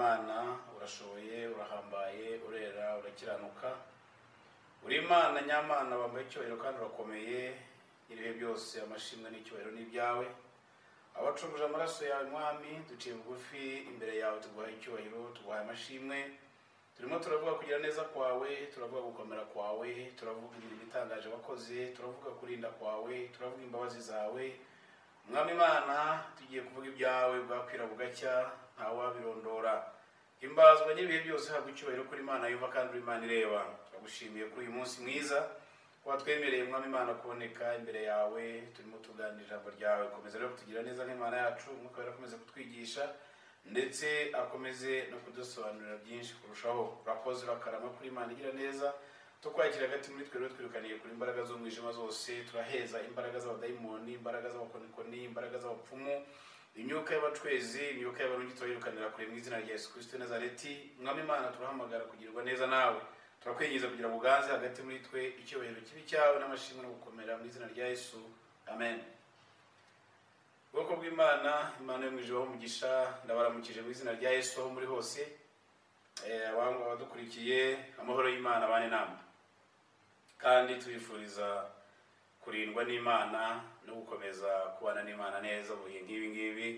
Imana, urashoboye, urahambaye, urera, urakiranuka. Uri Imana nyamana, wambaye icyubahiro kandi urakomeye. Ibihe byose amashimwe n'icyubahiro ni ibyawe. Abacunguje amaraso yawe Mwami, duciye bugufi imbere yawe, tuguhaye icyubahiro, tuguhaye amashimwe. Turimo turavuga kugira neza kwawe, turavuga gukomera kwawe, turavuga imirimo itangaje wakoze, turavuga kurinda kwawe, turavuga imbabazi zawe. Mwami Imana, tugiye kuvuga ibyawe bwakwira bugacya, ntawabirondora. Himbazwa n'ibihe byose, habwa icyubahiro kuri Imana yumva kandi uri Imana ireba. Turagushimiye kuri uyu munsi mwiza watwemereye Mwami Imana kuboneka imbere yawe, turimo tuganira ijambo ryawe. Komeza rero kutugira neza nk'Imana yacu, Umwuka wera akomeze kutwigisha ndetse akomeze no kudusobanurira byinshi kurushaho. Urakoze, urakarama kuri Imana igira neza. Tukwakira hagati muri twe rero, twirukaniye kuri imbaraga z'umwijima zose, turaheza imbaraga z'abadayimoni, imbaraga z'abakonikoni, imbaraga z'abapfumu, imyuka y'abacwezi, imyuka y'abarungi, turayirukanira kure mu izina rya Yesu Kristo Nazareti. Mwami Imana, turahamagara kugirwa neza nawe, turakwinginze kugira ngo uganze hagati muri twe, icyubahiro kibi cyawe n'amashimwe no gukomera mu izina rya Yesu, amen. Ubwoko bw'Imana, Imana yo mu ijuru ibahe umugisha. Ndabaramukije mu izina rya Yesu aho muri hose. Abangwa abadukurikiye, amahoro y'Imana abane namwe, kandi tubifuriza kurindwa n'Imana no gukomeza kubana n'Imana neza mu bihe nk'ibi ngibi.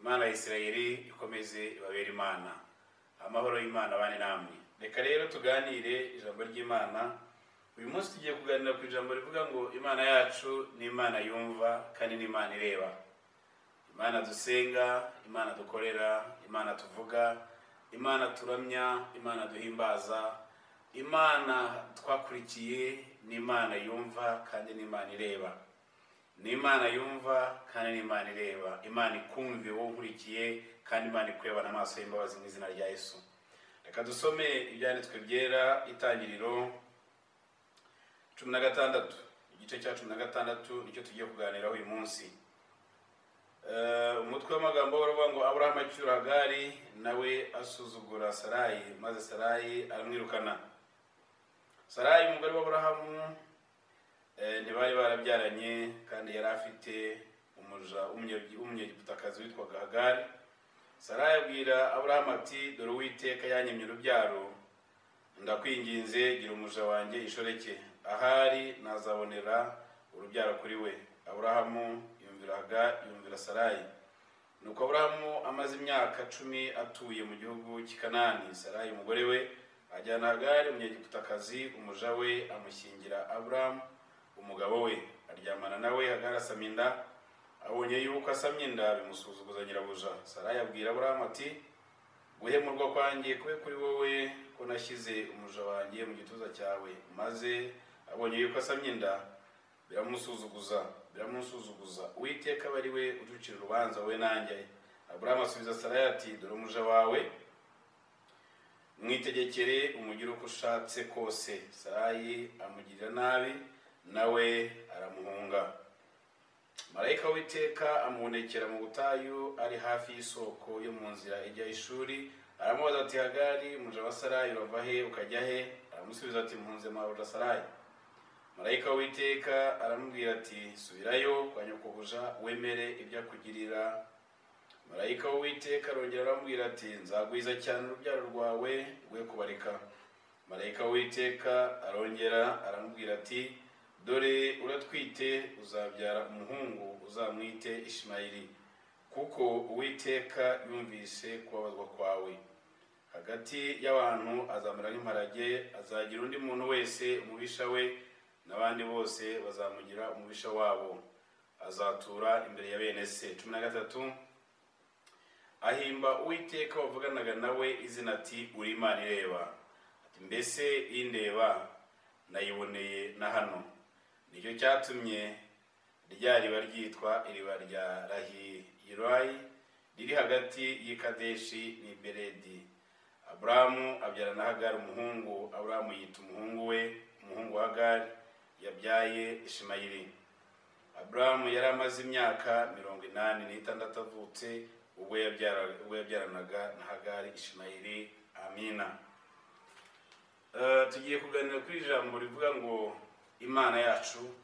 Imana ya Isirayeli ikomeze ibabere Imana. Amahoro y'Imana abane namwe. Reka rero tuganire ijambo ry'Imana. Uyu munsi tugiye kuganira ku ijambo rivuga ngo Imana yacu ni Imana yumva kandi ni Imana ireba. Imana dusenga, Imana dukorera, Imana tuvuga, Imana turamya, Imana duhimbaza, Imana twakurikiye ni Imana yumva kandi ni Imana ireba. Ni Imana yumva kandi ni Imana ireba. Imana ikumve wowe unkurikiye, kandi Imana ikurebana amaso y'imbabazi mu izina rya Yesu. Reka dusome ibyanditswe byera, Itangiriro 16, igice cya 16 nicyo tugiye kuganiraho uyu munsi. Umutwe w'amagambo uravuga ngo Aburahamu acyura Hagari, nawe asuzugura Sarayi, maze Sarayi aramwirukana. Sarayi umugore w'Aburahamu ntibari barabyaranye, kandi yari afite umuja w'umunyegiputakazi witwaga Hagari. Sarayi abwira Aburahamu ati: dore Uwiteka yanyimye urubyaro, ndakwinginze gira umuja wanjye inshoreke, ahari nazabonera urubyaro kuri we. Aburahamu yumvira Sarayi. Nuko Aburahamu amaze imyaka 10 atuye mu gihugu cy'i Kanani, Sarayi umugore we ajyana Hagari umunyegiputakazi umuja we, amushyingira Aburahamu umugabo we, aryamana nawe. Hagari asama inda. Abonye yuko asamye inda, bimusuzuguza nyirabuja. Sarayi abwira Aburahamu ati: guhemurwa kwanjye kube kuri wowe, ko nashyize umuja wanjye mu gituza cyawe. Maze abonye yuko asamye inda, biramusuzuguza. Uwiteka aba ari we uducira urubanza, wowe nanjye. Aburahamu asubiza Sarayi ati: dore umuja wawe, mwitegekere umugire uko ushatse kose. Sarayi amugirira nabi, nawe aramuhunga. Marayika w'Uwiteka amubonekera mu butayu ari hafi y'isoko yo mu nzira ijya ishuri, aramubaza ati: Hagari umuja wa Sarayi, urava he ukajya he? Aramusubiza ati: mpunze mabuja Sarayi. Marayika w'Uwiteka aramubwira ati: subirayo kwa nyokobuja, wemere ibyo akugirira. Marayika w'Uwiteka arongera aramubwira ati: nzagwiza cyane urubyaro rwawe rwe kubarika. Marayika w'Uwiteka arongera aramubwira ati: dore uratwite, uzabyara umuhungu, uzamwite Ishimayeli, kuko Uwiteka yumvise kubabazwa kwawe. Hagati y'abantu azamera nk'imparage, azagira undi muntu wese umubisha we, n'abandi bose bazamugira umubisha wabo. Azatura imbere ya bene se. 13 Ahimba Uwiteka wavuganaga nawe izina ati: uri Imana ireba. Ati: mbese indeba nayiboneye na hano. Nicyo cyatumye rya riba ryitwa iriba rya Rahiyirayi, riri hagati y'i Kadeshi n'i Beredi. Aburahamu abyara na Hagari umuhungu. Aburahamu yita umuhungu we, umuhungu wa Hagari yabyaye, Ishimayeli. Aburahamu yari amaze imyaka 86 avutse ubwo yabyaranaga na Hagari Ishimayeli. Amina. Tugiye kuganira kuri ijambo rivuga ngo Imana yacu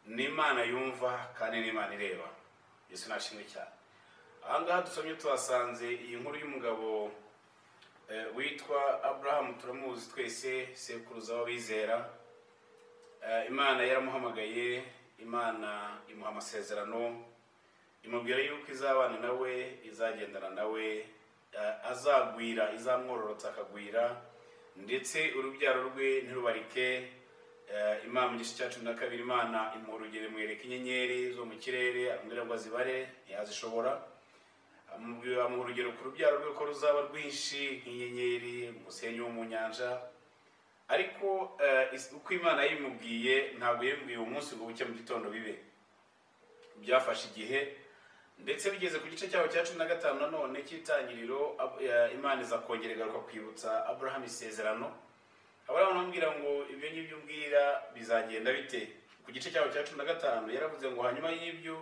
ni Imana yumva kandi ni Imana ireba. Yesu nashimwe cyane. Aha ngaha dusomye tuhasanze iyi nkuru y'umugabo Witwa Abraham turamuzi twese, sekuruza w'abizera. Imana yaramuhamagaye, Imana imuha amasezerano, imubwira yuko izabana nawe, izagendana nawe, azagwira, izamwororotsa akagwira, ndetse urubyaro rwe ntirubarike. Imana mu gice cya 12 Imana imuha urugero, imwereka inyenyeri zo mu kirere, amubwira ngo azibare, ntiyazishobora. Amuha urugero ku rubyaro rwe ko ruzaba rwinshi nk'inyenyeri, umusenyi wo mu nyanja. Ariko uko Imana yabimubwiye, ntabwo yabimubwiye uwo munsi ngo bucye mu gitondo bibe. Byafashe igihe, ndetse bigeze ku gice cyaho cya 15 nanone cy'itangiriro, Imana iza kongera igaruka kwibutsa Abraham isezerano. Abraham aramubwira ngo ibyo ngibyo umbwira bizagenda bite? Ku gice cyaho cya 15 yaravuze ngo hanyuma y'ibyo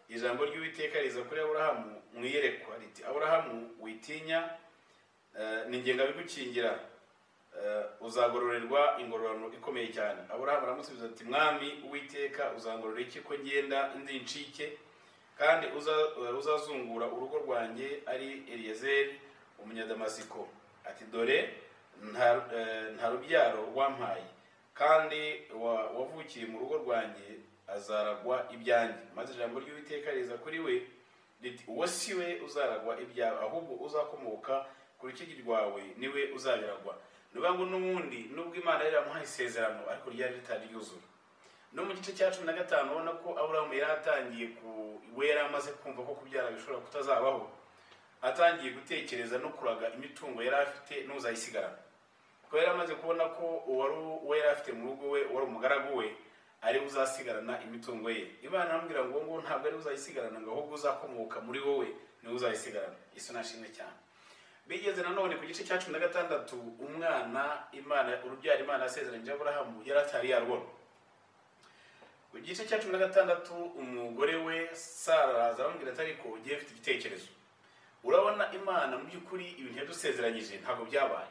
ijambo ry'Uwiteka riza kuri Aburahamu mu iyerekwa riti: Aburahamu, witinya, ni njye ngabigukingira, uzagororerwa ingororano ikomeye cyane. Aburahamu aramusubiza ati: Mwami Uwiteka, uzangororera iki ko ngenda ndi incike, kandi uzazungura urugo rwanjye ari Eliyezeri umunyadamasiko? Ati: Dore nta rubyaro wampaye, kandi wavukiye mu rugo rwanjye azaragwa ibyanjye. Maze ijambo ry'Uwiteka riza kuri we riti: Uwo si we uzaragwa ibyawe, ahubwo uzakomoka ku rukigi rwawe niwe uzabiragwa. Ni ngo n'ubundi nubwo Imana yari yaramuhaye isezerano, ariko ryari ritari ryuzura. No mu gice cya 15 ubona ko Aburahamu yari atangiye we yari amaze kumva ko kubyara bishobora kutazabaho, atangiye gutekereza no kuraga imitungo yari afite n'uzayisigarana, kuko yari amaze kubona ko uwo yari afite mu rugo we, wari umugaragu we, ari uzasigarana imitungo ye. Imana aramubwira ngo ngo ntabwo ari uzayisigarana, ngo ahubwo uzakomoka muri wowe niwe uzayisigarana. Yesu nashimwe cyane. Bigeze nanone ku gice cya 16, umwana Imana, urubyaro Imana yasezeranyije Aburahamu yari atari yarubona. Ku gice cya 16 umugore we Sara araza aramubwira ati: ariko ugiye ufite igitekerezo, urabona Imana mu by'ukuri ibintu yadusezeranyije ntabwo byabaye.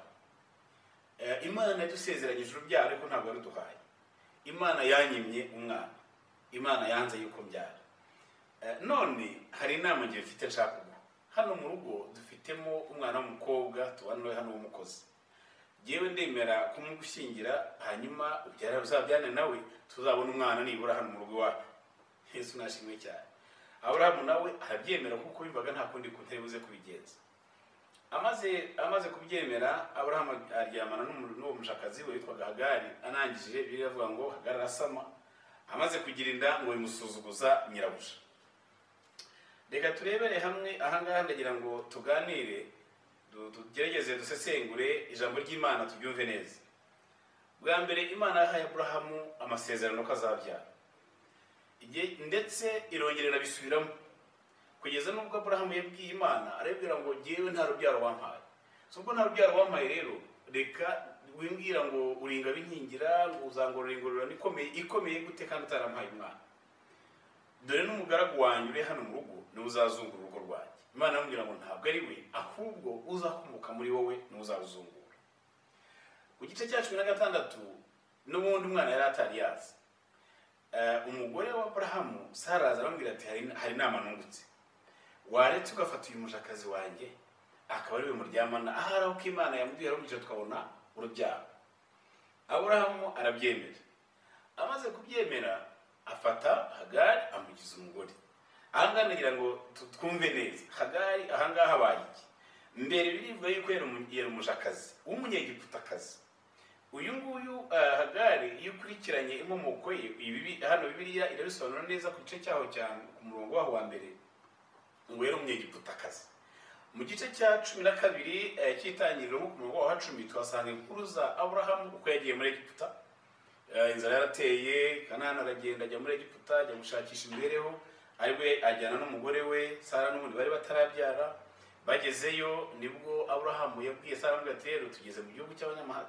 Imana yadusezeranyije urubyaro ariko ntabwo yaruduhaye. Imana yanyimye umwana, Imana yanze yuko mbyara. None hari inama ngiye mfite nshaka kuguha. Hano mu rugo dufitemo umwana w'umukobwa tubana nawe hano w'umukozi, jyewe ndemera kumugushyingira, hanyuma ubyara uzabyane nawe, tuzabona umwana nibura hano mu rugo iwacu. Yesu nashimwe cyane. Aburahamu nawe arabyemera kuko yumvaga nta kundi kuntu ari buze kubigenza. Amaze kubyemera, Aburahamu aryamana n'uwo mushakazi we witwaga Hagari. Anangije Bibiliya iravuga ngo Hagari arasama, amaze kugira inda ngo bimusuzuguza nyirabuja. Reka turebere hamwe ahangaha, ndagira ngo tuganire, tugerageze dusesengure ijambo ry'Imana tubyumve neza. Bwa mbere Imana yahaye Aburahamu amasezerano ko azabyara, ndetse irongera inabisubiramo kugeza n'ubwo Aburahamu yabwiye Imana, arabwira ngo jyewe nta rubyaro wampaye. So ubwo nta rubyaro wampaye rero, reka wimbwira ngo uringa binkingira, ngo uzangorora ingororano ikomeye gute kandi utarampaye umwana? Dore n'umugaragu wanjye uri hano mu rugo niwe uzazungura urugo rwanjye. Imana aramubwira ngo ntabwo ari we, ahubwo uzakomoka muri wowe niwe uzaruzungura. Ku gice cya 16 n'ubundi umwana yari atari yazi. Umugore wa Aburahamu Sara araza aramubwira ati: hari inama nungutse, waretse ugafata uyu mujakazi wanjye akaba ari we muryamana, ahari aho ko Imana yamuduye aramugisha tukabona urubyaro. Aburahamu arabyemera. Amaze kubyemera afata Hagari amugiza umugore. Ahangaha ndagira ngo twumve neza Hagari ahangaha habaye iki. Mbere birivuga yuko yari umujakazi w'umunyegiputakazi. Uyu nguyu Hagari iyo ukurikiranye inkomoko ye, ibi hano Bibiliya irabisobanura neza ku gice cyaho cya ku murongo waho wa mbere, ngo yari umunyegiputakazi. Mu gice cya 12 cy'itangiriro ku murongo wa 10 tuhasanga inkuru za Aburahamu uko yagiye muri Egiputa. Inzara yarateye, Kanani aragenda ajya muri Egiputa ajya gushakisha imibereho, aribwo ajyana n'umugore we Sara n'ubundi bari batarabyara. Bagezeyo nibwo Aburahamu yabwiye Sara ngo ati: rero tugeze mu gihugu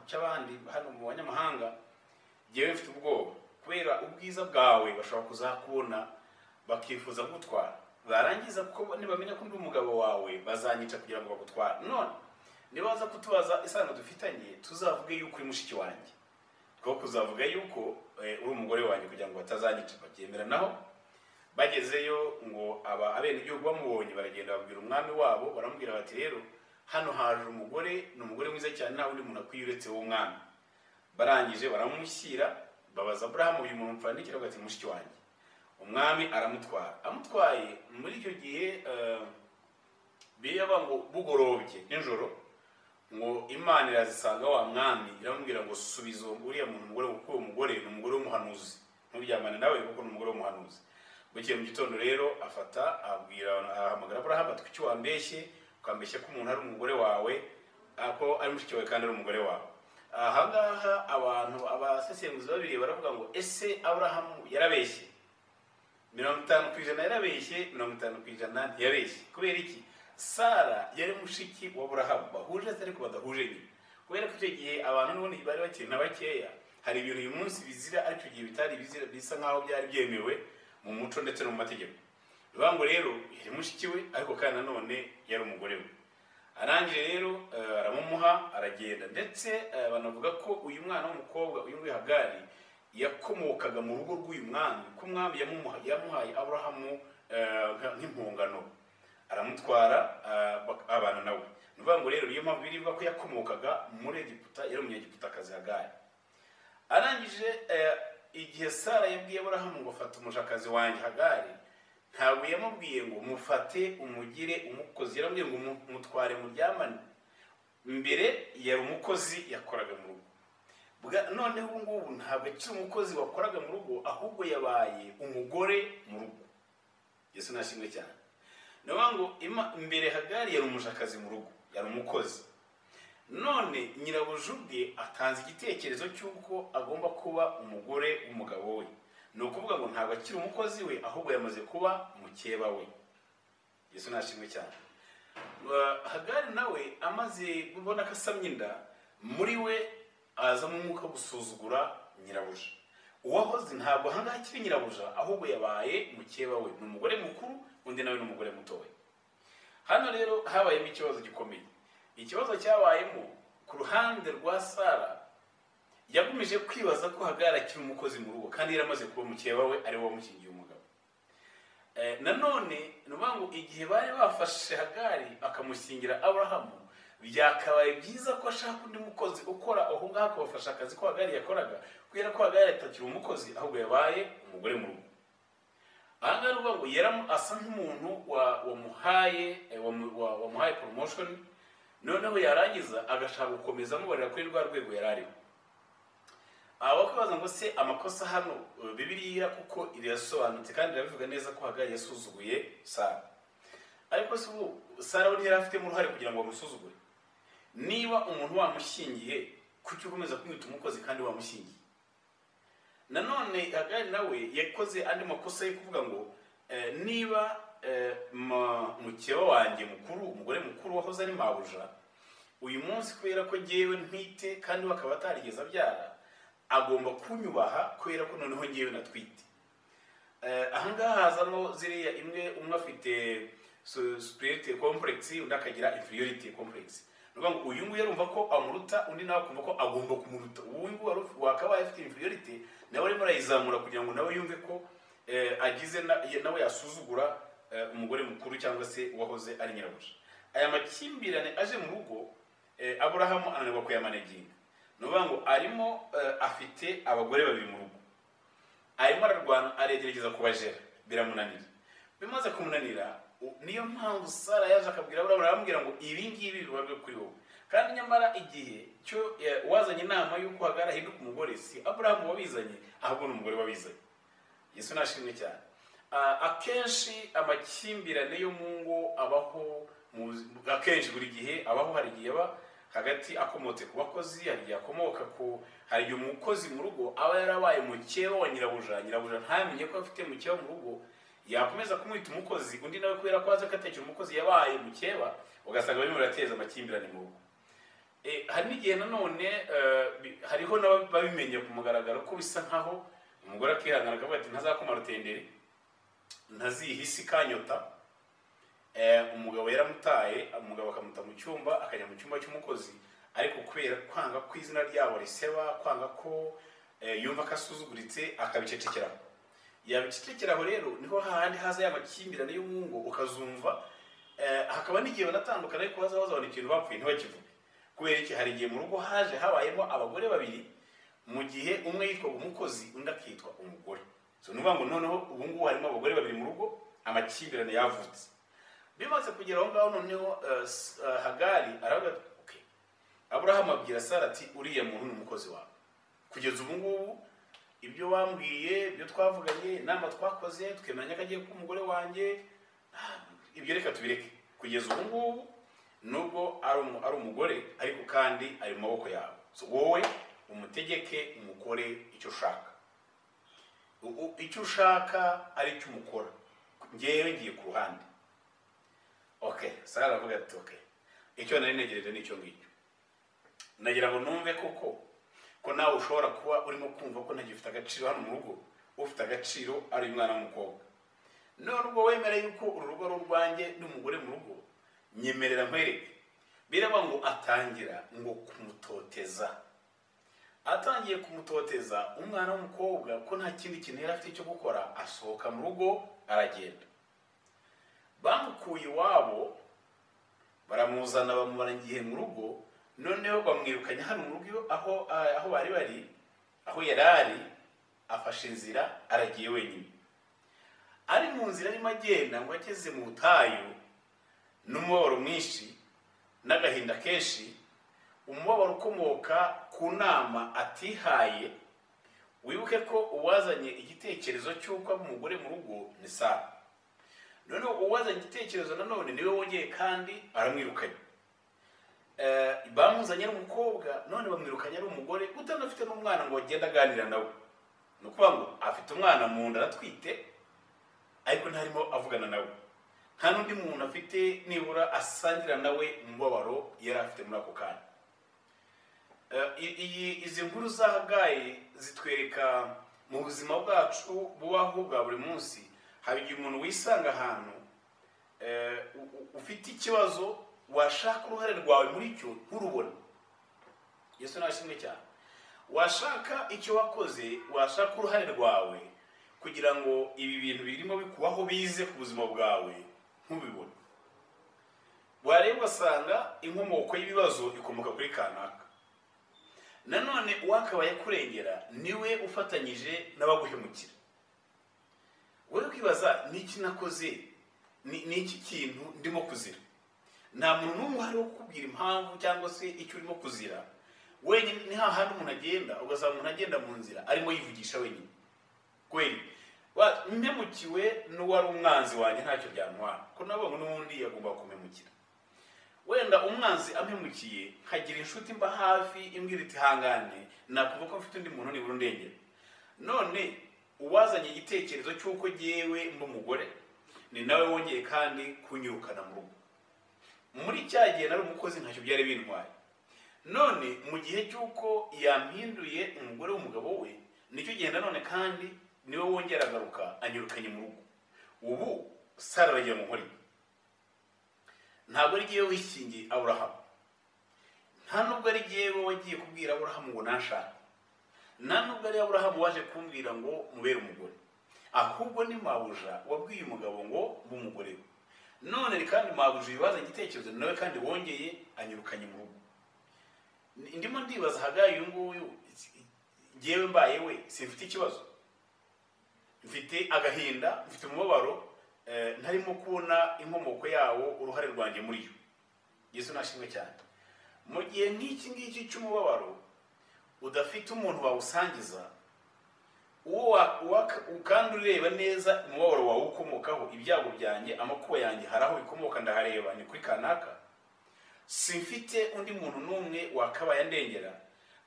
cy'abandi hano mu banyamahanga, jyewe mfite ubwoba kubera ubwiza bwawe bashobora kuzakubona bakifuza kugutwara, barangiza kuko nibamenya ko ndi umugabo wawe bazanyica kugira ngo bagutware. None nibaza kutubaza isano dufitanye, tuzavuge yuko uri mushiki wanjye, two kuzavuga yuko uri umugore wanjye kugira ngo batazanyica. Babyemera naho. Bagezeyo ngo aba abenegihugu bamubonye baragenda babwira umwami wabo, baramubwira bati: rero Hano haje umugore, ni umugore mwiza cyane, nta wundi muntu akwiye uretse w'umwami. Barangije baramushyira, babaza Aburahamu uyu muntu mpfandikira, ati mushiki wanjye. Umwami aramutwara. Amutwaye muri icyo gihe biba ngo bugorobye nijoro, ngo Imana irazisanga wa mwami iramubwira ngo subiza uriya muntu umugore, kuko uwo mugore ni umugore w'umuhanuzi, nturyamane nawe kuko ni umugore w'umuhanuzi. Bukeye mu gitondo rero afata abwira, ahamagara Aburahamu ati kuki wambeshye, ukambeshya ko umuntu ari umugore wawe, ko ari mushiki wawe kandi ari umugore wawe. Aha ngaha abantu abasesenguzi babiri baravuga ngo ese Aburahamu yarabeshye? 50% yarabeshye, 50% ntiyabeshye. Kubera iki? Sara yari mushiki wa Aburahamu, bahuje ariko badahuje nyine. Kubera ko icyo gihe abantu n'ubundi bari bakiri na bakeya, hari ibintu uyu munsi bizira ariko icyo gihe bitari bizira, bisa nkaho byari byemewe mu muco ndetse no mu mategeko. Bivuga ngo rero yari mushiki we ariko kandi nanone yari umugore we. Arangije rero aramumuha aragenda, ndetse banavuga ko uyu mwana w'umukobwa uyu nguyu Hagari yakomokaga mu rugo rw'uyu mwami, ko umwami yamuhaye Aburahamu nk'impongano, aramutwara abana nawe. Ni ukuvuga ngo rero niyo mpamvu birivuga ko yakomokaga muri Egiputa, yari umunyegiputakazi Hagari. Arangije igihe Sara yabwiye Aburahamu ngo fata umushakazi wanjye Hagari, ntabwo yamubwiye ngo mufate umugire umukozi, yaramubwiye ngo mutware muryamane. Mbere yari umukozi yakoraga mu rugo, noneho ubu ngubu ntabwo akiri umukozi wakoraga mu rugo, ahubwo yabaye umugore mu rugo. Yesu nashimwe cyane. Ni ukuvuga ngo mbere Hagari yari umushakazi mu rugo, yari umukozi. None nyirabuja ubwe atanze igitekerezo cy'uko agomba kuba umugore w'umugabo we. Ni ukuvuga ngo ntabwo akiri umukozi we, ahubwo yamaze kuba mukeba we. Yesu nashimwe cyane. Hagari nawe amaze kubona ko asamye inda, muri we azamo umwuka wo gusuzugura nyirabuja. Uwahoze ntabwo aha ngaha akiri nyirabuja, ahubwo yabaye mukeba we. Ni umugore mukuru, undi nawe ni umugore mutoya. Hano rero habayemo ikibazo gikomeye. Ikibazo cyabayemo ku ruhande rwa Sara, yagumije kwibaza ko Hagari akiri umukozi mu rugo kandi yaramaze kuba mukeba we, ari we wamushyingiye umugabo. Nanone ni ukuvuga ngo igihe bari bafashe Hagari akamushyingira Aburahamu, byakabaye byiza ko ashaka undi mukozi ukora aho ngaho akabafasha akazi ko Hagari yakoraga, kubera ko Hagari atakiri umukozi ahubwo yabaye umugore mu rugo. Aha ngaha ni ukuvuga ngo asa nk'umuntu wamuhaye promotion, noneho yarangiza agashaka gukomeza amubarira kuri rwa rwego yari ariho. Aba kwibaza ngo se amakosa hano Bibiliya kuko irasobanutse kandi irabivuga neza ko Hagari yasuzuguye Sara. Ariko se ubu Sara we ntiyari afitemo uruhare kugira ngo bamusuzugure? Niba umuntu wamushyingiye, kuki ukomeza kumwita umukozi kandi wamushyingiye? Nanone Hagari nawe yakoze andi makosa yo kuvuga ngo niba mukeba wanjye mukuru, umugore mukuru wahoze ari mabuja, uyu munsi kubera ko ngewe ntwite kandi bakaba atarigeze abyara, agomba kunyubaha kubera ko noneho ngewe natwite. Aha ngaha hazamo ziriya imwe, umwe afite superiority complex, undi akagira inferiority complex. Ni ukuvuga ngo uyu nguyu arumva ko amuruta, undi nawe akumva ko agomba kumuruta. Uyu nguyu wakabaye afite inferiority nawe arimo arayizamura kugira ngo nawe yumve ko agize nawe yasuzugura umugore mukuru cyangwa se uwahoze ari nyirabuja. Aya makimbirane aje mu rugo, Aburahamu ananirwa kuyamaneginga. Ni ukuvuga ngo arimo afite abagore babiri mu rugo, arimo ararwana, aregerageza kubajera, biramunanira. Bimaze kumunanira, niyo mpamvu Sara yaje akabwira Aburahamu, aramubwira ngo ibi ngibi bibarwe kuri wowe. Kandi nyamara igihe cyo wazanye inama y'uko Hagari ahinduka umugore, si Aburahamu wabizanye, ahubwo ni umugore wabizanye. Yesu nashimwe cyane. Akenshi amakimbirane yo mu ngo abaho, akenshi buri gihe abaho, hari igihe aba hagati akomotse ku bakozi, hari igihe akomoka ku, hari igihe umukozi mu rugo aba yarabaye mukeba wa nyirabuja, nyirabuja ntamenye ko afite mukeba mu rugo, yakomeza kumwita umukozi, undi nawe kubera ko azi ko atakiri umukozi yabaye mukeba, ugasanga barimo barateza amakimbirane mu rugo. Hari n'igihe nanone hariho n'ababimenye ku mugaragaro ko bisa nkaho umugore akihangana akavuga ati ntazakoma rutenderi, ntazihisi kanyota. Umugabo yaramutaye, umugabo akamuta mu cyumba, akajya mu cyumba cy'umukozi, ariko kubera kwanga ko izina ryabo riseba, kwanga ko yumva ko asuzuguritse, akabicecekeraho. Yabicecekeraho rero niho hahandi haza ya makimbirane y'umungo, ukazumva Hakaba n'igihe banatandukana, ariko baza bazabona ikintu bapfuye ntibakivuge. Kubera iki? Hari igihe mu rugo haje habayemo abagore babiri, mu gihe umwe yitwaga umukozi undi akitwa umugore. So ni ukuvuga ngo noneho ubu ngubu harimo abagore babiri mu rugo, amakimbirane yavutse. Bimaze kugera aho ngaho noneho Hagari aravuga ati, "Okay." Aburahamu abwira Sara ati, "Uriya muntu ni umukozi wawe. Kugeza ubu ngubu ibyo wambwiye, ibyo twavuganye, inama twakoze, twemeranya ko agiye kuba umugore wanjye, ibyo reka tubireke. Kugeza ubu ngubu nubwo ari umugore, ariko kandi ari mu maboko yawe. So wowe umutegeke, umukore icyo ushaka, icyo ushaka ari cyo umukora, ngewe ngiye ku ruhande." Okay, Sara aravuga ati, "Okay, icyo nari ntegereje ni icyo ngicyo. Nagira ngo numve koko ko nawe ushobora kuba urimo kumva ko ntagifite agaciro hano mu rugo, ufite agaciro ari umwana w'umukobwa. None ubwo wemera yuko uru rugo ari urwanjye n'umugore mu rugo, nyemerera nkwereke." Biraba ngo atangira ngo kumutoteza. Atangiye kumutoteza, umwana w'umukobwa ko nta kindi kintu yari afite cyo gukora, asohoka mu rugo aragenda. Bamukuye iwabo baramuzana, bamumara igihe mu rugo, noneho bamwirukanye hano mu rugo aho bari bari, aho yari ari, afashe inzira aragiye wenyine. Ari mu nzira arimo agenda, ngo ageze mu butayu n'umubabaro mwinshi n'agahinda kenshi, umubabaro ukomoka ku nama atihaye. Wibuke ko uwazanye igitekerezo cy'uko aba umugore mu rugo ni Sara. Noneho uwazanye igitekerezo nanone niwe wongeye kandi aramwirukanye. Bamuzanye ari umukobwa, none bamwirukanye ari umugore utanafite n'umwana ngo agende aganira nawe. Ni ukuvuga ngo afite umwana mu nda, aratwite, ariko ntarimo avugana nawe, nta n'undi muntu afite nibura asangira nawe umubabaro yari afite muri ako kanya. Izi nkuru za Hagayi zitwereka mu buzima bwacu bubaho bwa buri munsi, haba igihe umuntu wisanga ahantu ufite ikibazo, washaka uruhare rwawe muri cyo nturubone. Yesu nashimwe cyane. Washaka icyo wakoze, washaka uruhare rwawe kugira ngo ibi bintu birimo bikubaho bize ku buzima bwawe, ntubibone. Wareba ugasanga inkomoko y'ibibazo ikomoka kuri kanaka. Nanone uwakabaye kurengera niwe ufatanyije n'abaguhemukira. Wowe ukibaza, niki nakoze? Ni iki kintu ndimo kuzira? Nta muntu n'umwe uhari wo kukubwira impamvu cyangwa se icyo urimo kuzira. Wenyine ni hahandi umuntu agenda, ugasanga umuntu agenda mu nzira arimo yivugisha wenyine. Kweli mpemukiwe n'uwari umwanzi wanjye ntacyo byantwara, ko nabo n'ubundi yagomba kumemukira. Wenda umwanzi ampemukiye, nkagira inshuti mba hafi imbwira iti hangane, nakumva ko mfite undi muntu nibura undengera. None uwazanye igitekerezo cy'uko jyewe mba umugore ni nawe wongeye kandi kunyirukana mu rugo. Muri cya gihe nari umukozi ntacyo byari bintwaye, none mu gihe cy'uko yampinduye umugore w'umugabo we, nicyo gihe nanone kandi niwe wongera agaruka anyirukanye mu rugo. Ubu Sara aragira mu nkori. Ntabwo ari jyewe wishingiye Aburahamu, nta nubwo ari jyewe wagiye kubwira Aburahamu ngo nanshake, nta nubwo ari Aburahamu waje kumbwira ngo mubere umugore, ahubwo ni mabuja wabwiye umugabo ngo mbe umugore we. None kandi mabuja ibibaza igitekerezo nawe kandi wongeye anyirukanye mu rugo. Ndimo ndibaza Hagayi uyu nguyu, jyewe mbaye we simfite ikibazo, mfite agahinda, mfite umubabaro, ntarimo kubona inkomoko yawo, uruhare rwanjye muri yo. Yesu nashimwe cyane. Mu gihe nk'iki ngiki cy'umubabaro udafite umuntu wawusangiza, uwo kandi ureba neza umubabaro wawe ukomokaho, ibyago byanjye, amakuba yanjye, hari aho bikomoka, ndahareba ni kuri kanaka. Simfite undi muntu n'umwe wakabaye andengera.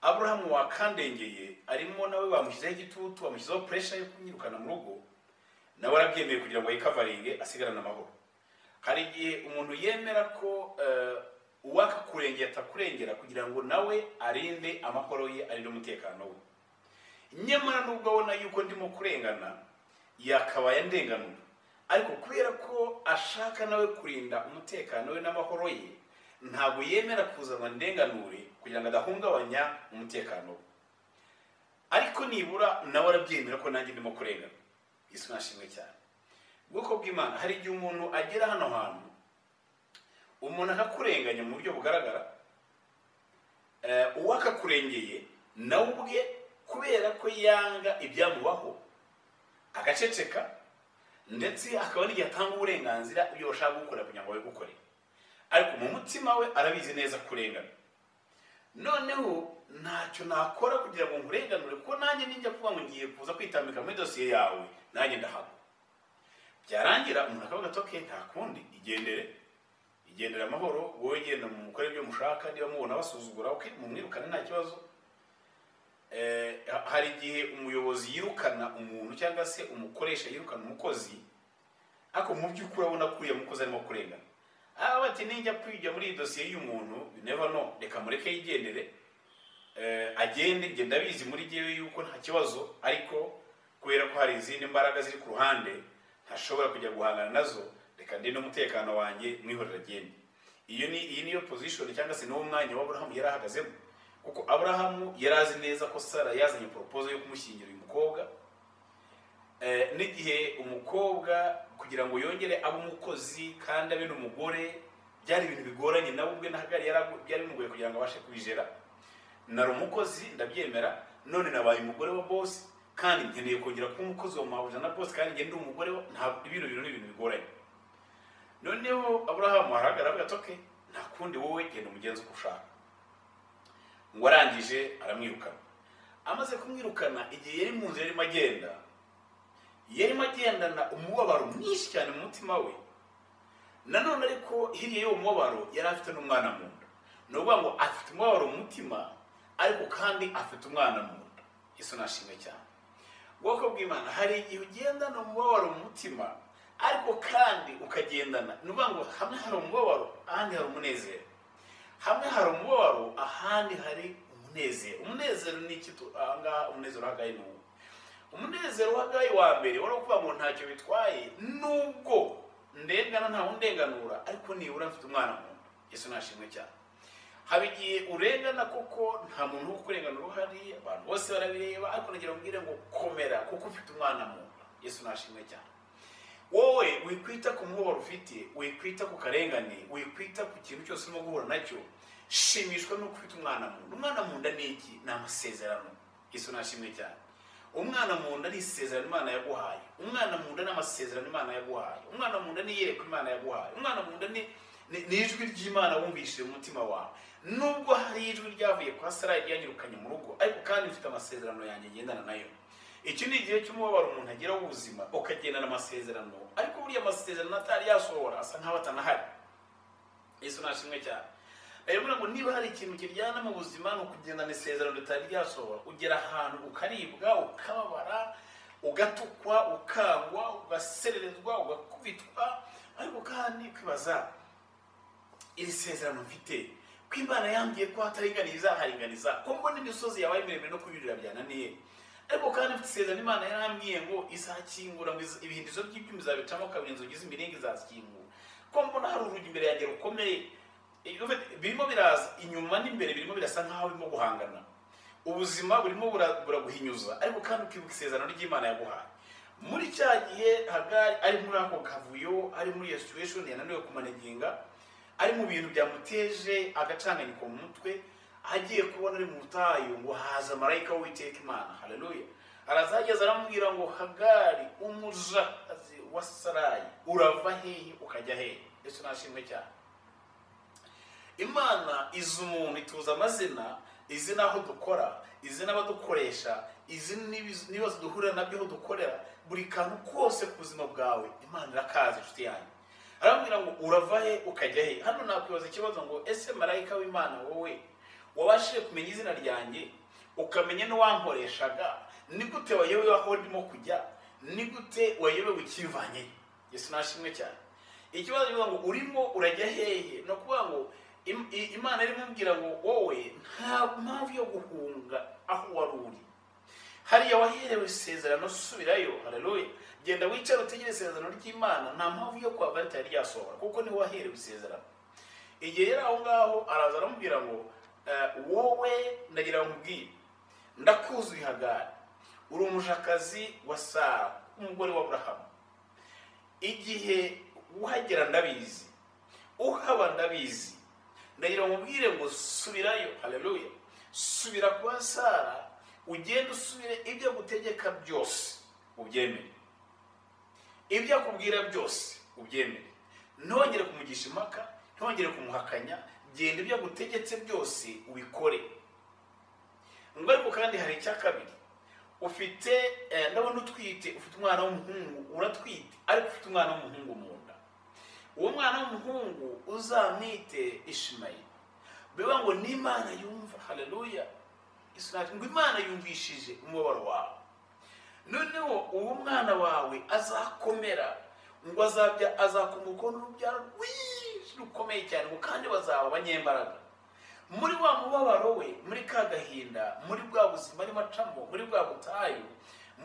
Aburahamu wakandengeye arimo nawe bamushyizeho igitutu, bamushyizeho pressure yo kunyirukana mu rugo, nawe arabyemeye kugira ngo yikavaringe asigarane amahoro. Hari igihe umuntu yemera ko uwakakurengera atakurengera kugira ngo nawe arinde amahoro ye, arinde umutekano we. Nyamara nubwo abona yuko ndimo kurengana, yakabaye andenganura, ariko kubera ko ashaka nawe kurinda umutekano we n'amahoro ye, ntabwo yemera kuza ngo andenganure kugira ngo adahungabanya umutekano we. Ariko nibura nawe arabyemera ko nanjye ndimo kurengana. Yesu nashimwe cyane. Ubwoko bw'Imana, hari igihe umuntu agera hano hantu Umuntu akakurenganya mu buryo bugaragara, uwakakurengeye nawe ubwe kubera ko yanga ibyamubaho agaceceka, ndetse akaba n'igihe atanga uburenganzira ibyo bashaka gukora kugira ngo babigukore, ariko mu mutima we arabizi neza kurengana. Noneho ntacyo nakora kugira ngo nkurenganure, kuko nanjye ninjya kuvuga ngo ngiye kuza kwitambika muri dosiye yawe, nanjye ndahagwa. Byarangira umuntu akavuga ati okay, nta kundi, igendere, igendere amahoro, wowe genda mukore ibyo mushaka, niba mubona basuzugura okay, mumwirukane nta kibazo. Hari igihe umuyobozi yirukana umuntu cyangwa se umukoresha yirukana umukozi, ariko mu by'ukuri abona ko uriya mukozi arimo kurengana. Bati ninjya kwijya muri iyi dosiye y'umuntu, you never know, reka mureke yigendere, agende, njye ndabizi muri jyewe yuko nta kibazo, ariko kubera ko hari izindi mbaraga ziri ku ruhande ntashobora kujya guhangana nazo, reka ndinde umutekano wanjye mwihorera agende. Iyi niyo position cyangwa se n'uwo mwanya wa Aburahamu yari ahagazemo, kuko Aburahamu yari azi neza ko Sara yazanye proposal yo kumushyingira uyu mukobwa. N'igihe umukobwa kugira ngo yongere abe umukozi kandi abe n'umugore byari ibintu bigoranye, nawe ubwe na Hagari byari bimugoye kugira ngo abashe kubijera. Nari umukozi ndabyemera, none nabaye umugore wa boss kandi nkeneye kongera kuba umukozi wa mabuja na boss, kandi njye ndi umugore wa, ntabwo ibintu ni ibintu bigoranye. Noneho Aburahamu arahagarara avuga ati okay, nta kundi, wowe genda umugenzi uko ushaka. Ngo arangije aramwirukana. Amaze kumwirukana, igihe yari mu nzira yarimo agenda, yarimo agendana umubabaro mwinshi cyane mu mutima we. Nanone ariko hirya y'uwo mubabaro yari afite n'umwana mu nda. Ni ukuvuga ngo afite umubabaro mu mutima, ariko kandi afite umwana mu nda. Yesu nashimwe cyane. Ubwoko bw'Imana, hari igihe ugendana umubabaro mu mutima, ariko kandi ukagendana, ni ukuvuga ngo hamwe hari umubabaro, ahandi hari umunezero. Hamwe hari umubabaro, ahandi hari umunezero. Umunezero ni iki? Aha ngaha umunezero wa Hagayi ni uwo. Umunezero wa Hagayi wa mbere wari ukuvuga ngo ntacyo bitwaye, nubwo ndengana ntawe undenganura, ariko nibura mfite umwana mu nda. Yesu nashimwe cyane. Haba igihe urengana koko nta muntu wo kukurenganura uhari, abantu bose barabireba, ariko nagira ngo mbwire ngo komera kuko ufite umwana mu nda. Yesu nashimwe cyane. Wowe wikwita ku mubabaro ufite, wikwita ku karengane, wikwita ku kintu cyose urimo guhura nacyo, shimishwa nuko ufite umwana mu nda. Umwana mu nda ni iki? Ni amasezerano. Yesu nashimwe cyane. Umwana mu nda ni isezerano Imana yaguhaye. Umwana mu nda ni amasezerano Imana yaguhaye. Umwana mu nda ni iyerekwa Imana yaguhaye. Umwana mu nda ni ijwi ry'Imana wumvishije mu mutima wawe. Nubwo hari ijwi ryavuye kwa Sara ryanyirukanye mu rugo, ariko kandi mfite amasezerano yanjye ngendana nayo. Iki ni igihe cy'umubabaro umuntu agira w'ubuzima, ukagendana amasezerano, ariko buriya amasezerano atari yasohora asa nkaho atanahari. Yesu nashimwe cyane. Rero ngo niba hari ikintu kiryana mu buzima ni ukugendana isezerano ritari ryasohora. Ugera ahantu ukaribwa, ukababara, ugatukwa, ukangwa, ugasererezwa, ugakubitwa, ariko kandi kwibaza iri sezerano mfite, ko Imana yambwiye ko hataringaniza haringaniza, ko mbona imisozi yabaye miremire no kuyurira byananiye, ariko kandi mfite isezerano Imana yarambwiye ngo izakingura, ngo ibihindizo by'ibyuma izabicamo kabiri, inzugi z'imiringa izazikingura, ko mbona hari urugi imbere yanjye rukomeye, birimo biraza inyuma n'imbere, birimo birasa nkaho birimo guhangana, ubuzima burimo buraguhinyuza, ariko kandi ukibuka isezerano ry'Imana yaguhaye. Muri cya gihe Hagari ari muri ako kavuyo, ari muri iyo situation yananiwe kumanaginga, ari mu bintu byamuteje agacanganyiko mu mutwe, agiye kubona ari mu butayu ngo haza marayika w'Uwiteka Imana. Haleluya. Arazageza aramubwira ngo Hagari umujakazi wa Sarayi, urava hehe ukajya hehe? Yesu nashimwe cyane. Imana izi umuntu, ituza amazina, izi n'aho dukora, izi n'abadukoresha, izi n'ibibazo duhurira nabyo aho dukorera, buri kantu kose ku buzima bwawe Imana irakazi inshuti yanjye. Aramubwira ngo urava he ukajya he? Hano nakwibaza ikibazo ngo ese marayika w'Imana wowe wabashije kumenya izina ryanjye, ukamenya n'uwankoreshaga, ni gute wayobewe aho ndimo kujya? Ni gute wayobewe ukimvanye? Yesu nashimwe cyane. Ikibazo kivuga ngo urimo urajya hehe? No kuvuga ngo Imana irimo imubwira ngo wowe nta mpamvu yo guhunga aho wari uri. Hariya waherewe isezerano, subirayo. Haleluya. Genda wicare utegere isezerano ry'Imana, nta mpamvu yo kuhava ritari ryasohora, kuko niho waherewe isezerano. Igihe yari aho ngaho araza aramubwira ngo wowe ndagira ngo nkubwire, ndakuzuye Hagari, uri umujakazi wa Sara, umugore wa Aburahamu. Igihe uhagera ndabizi, Uhaba ndabizi. Ndagira ngo mubwire ngo subirayo. Haleluya. Subira kwa Sara, ugende usubire ibyo gutegeka byose ubyemere, ibyo akubwira byose ubyemere, ntongere kumugisha impaka, ntongere kumuhakanya, genda ibyo agutegetse byose ubikore. Ngo ariko kandi hari icya kabiri, ufite ndabona utwite, ufite umwana w'umuhungu, uratwite ariko ufite umwana w'umuhungu mu nda. Uwo mwana w'umuhungu uzamwite Ishimayeli. Bivuga ngo n'Imana yumva. Haleluya. Ngo Imana yumvishije umubabaro wawe. Noneho uwo mwana wawe azakomera, ngo azakomoka n'urubyaro rwinshi rukomeye cyane, ngo kandi bazaba abanyembaraga. Muri wa mubabaro we, muri ka gahinda, muri bwa buzima arimo acamo, muri bwa butayu,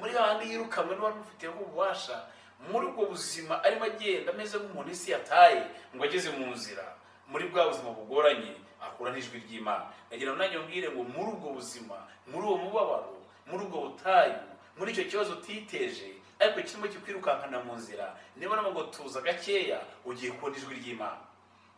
muri handi yirukanwe n'uwari umufiteho ububasha, muri ubwo buzima arimo agenda ameze nk'umuntu isi yataye, ngo ageze mu nzira, muri bwa buzima bugoranye, ahura n'ijwi ry'Imana. Ndagira ngo nanjye mbwire ngo muri ubwo buzima, muri uwo mubabaro, muri ubwo butayu, muri icyo kibazo utiteje ariko kirimo kikwirukankana mu nzira, niba ngo tuza gakeya, ugiye kubona ijwi ry'Imana.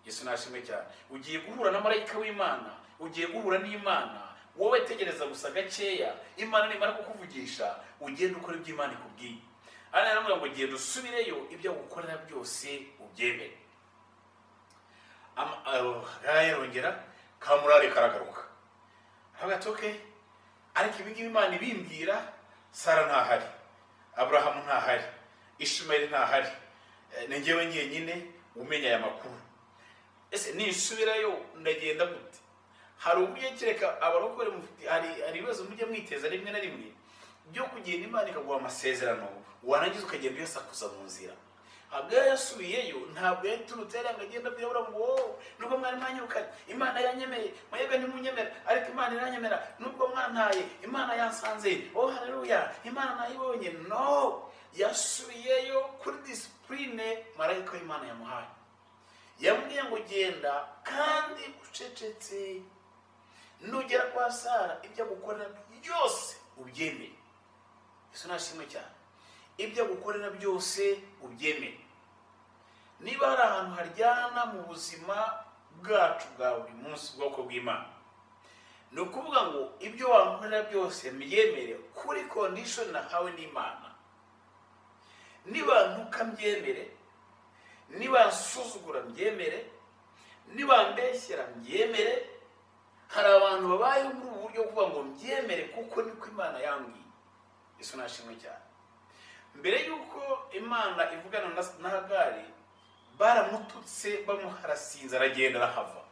Yesu nashimwe cyane. Ugiye guhura na marayika w'Imana, ugiye guhura n'Imana. Wowe tegereza gusa gakeya, Imana nimara kukuvugisha, ugende ukora ibyo Imana ikubwiye. Hano yaramubwira ngo genda usubireyo, ibyo gukorera byose ubyemere. Yarongera kamurare karagaruka, aravuga ati okay, ariko ibi ngibi Imana ibimbwira, Sara ntahari, Aburahamu ntahari, Ishimayeli ntahari, ni njyewe njyenyine umenya aya makuru. Ese nisubirayo ndagenda gute? Hari uburyo kereka abarokore mufite, hari ibibazo mujye mwiteza rimwe na rimwe byo kugenda Imana ikaguha amasezerano, warangiza ukagenda uyasakuza mu nzira. Hagari yasubiyeyo, ntabwo yaturutse yari agenda abwira Aburahamu ngo nubwo mwari mwanyirukanye Imana yanyemeye, mwebwe ntimunyemera ariko Imana iranyemera, nubwo mwantaye Imana yansanze, oh haleluya, Imana nayibonye. No, yasubiyeyo kuri discipline marayika w'Imana yamuhaye. Yamubwiye ngo genda kandi ucecetse, nugera kwa Sara ibyo agukorera byose ubyemere. Yesu nashimwe cyane. Ibyo agukorera byose ubyemere. Niba hari ahantu haryana mu buzima bwacu bwa buri munsi, ubwoko bw'Imana, ni ukuvuga ngo ibyo wankorera byose mbyemere kuri condition nahawe n'Imana. Niba ntukambyemere, niba nsuzugura mbyemere, niba mbeshyera mbyemere. Hari abantu babayeho muri ubu buryo kuvuga ngo mbyemere kuko niko Imana yambwiye. Yesu nashimwe cyane. Mbere yuko Imana ivugana na Hagari, baramututse bamuharasinze, aragenda arahava.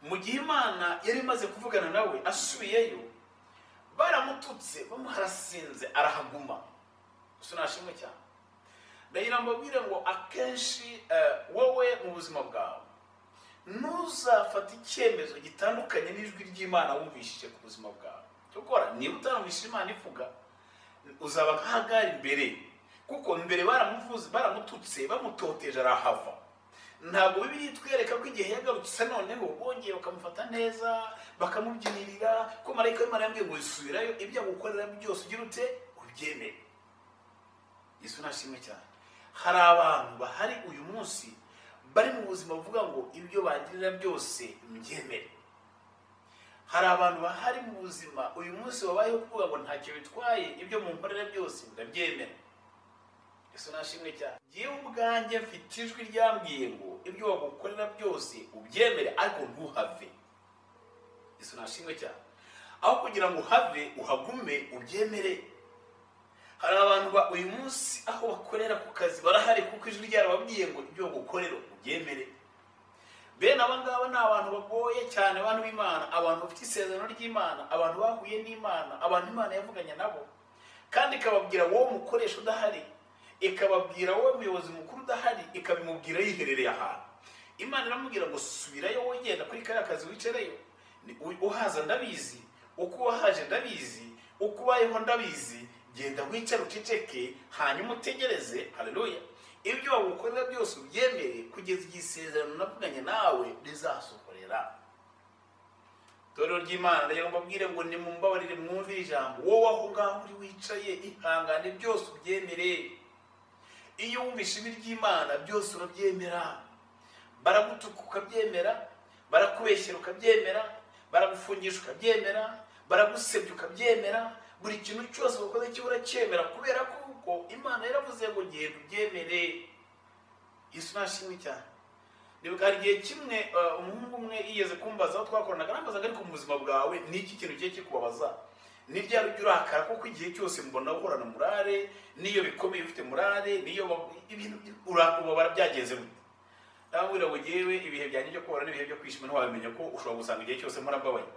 Mu gihe Imana yari imaze kuvugana nawe asubiyeyo, baramututse bamuharasinze arahaguma. Yesu nashimwe cyane. Ndagira ngo mbabwire ngo akenshi wowe mu buzima bwawe ntuzafate icyemezo gitandukanye n'ijwi ry'Imana wumvishije ku buzima bwawe. Cyokora niba utarumvishije Imana ivuga, uzaba nka Hagari mbere, kuko mbere baramuvuze, baramututse, bamutoteje arahava. Ntabwo Bibiliya itwereka ko igihe yagarutse noneho bongeye bakamufata neza, bakamubyinirira, ko marayika w'Imana yambwiye ngo usubirayo, ibyo agukorera byose ugira ute ubyemere. Yesu nashimwe cyane. Hari abantu bahari uyu munsi bari mu buzima buvuga ngo ibyo bagirira byose mbyemere. Hari abantu bahari mu buzima uyu munsi babayeho kuvuga ngo ntacyo bitwaye, ibyo munkorera byose ndabyemera. Yesu nashimwe cyane. Jyewe ubwanjye mfite ijwi ryambwiye ngo ibyo bagukorera byose ubyemere ariko ntuhave. Yesu nashimwe cyane. Aho kugira ngo uhave, uhagume, ubyemere. Hari abantu ba uyu munsi aho bakorera ku kazi barahari kuko ijwi ryarababwiye ngo ibyo bagukorera ubyemere. Bene aba ngaba ni abantu bagoye cyane, abantu b'Imana, abantu bafite isezerano ry'Imana, abantu bahuye n'Imana, abantu Imana yavuganye nabo, kandi ikababwira wowe mukoresha udahari, ikababwira wowe muyobozi mukuru udahari, ikabimubwira yiherereye ahantu. Imana iramubwira ngo subirayo, wowe genda kuri kariya kazi wicareyo, uhaza ndabizi, uko wahaje ndabizi, uko ubayeho ndabizi, genda wicare uceceke, hanyuma utegereze. Haleluya. Ibyo wagukorera byose ubyemere kugeza igihe isezerano navuganye nawe rizasohorera. Itorero ry'Imana, ndagira ngo mbabwire ngo nimumbabarire mwumvire ijambo. Wowe aho ngaho uri wicaye, ihangane byose ubyemere. Iyo wumvishe ijwi ry'Imana byose urabyemera. Baragutuka ukabyemera, barakubeshyera ukabyemera, baragufungisha ukabyemera, baragusebya ukabyemera, buri kintu cyose wakoze cyo uracyemera, kubera ko Imana yaravuze ngo genda ubyemere. Yesu nashimwe cyane. Ndibuka hari igihe kimwe umuhungu umwe yigeze kumbaza aho twakoranaga, arambaza ngo ariko mu buzima bwawe ni iki kintu kigiye kikubabaza? Ni ryari ujya urakara? Kuko igihe cyose mbona uhorana murare, niyo bikomeye ufite murare, niyo ibintu ubabara byagenze gute? Ndamubwira ngo yewe ibihe byanjye byo kubabara n'ibihe byo kwishima ntiwabimenya, ko ushobora gusanga igihe cyose mpora mbabaye.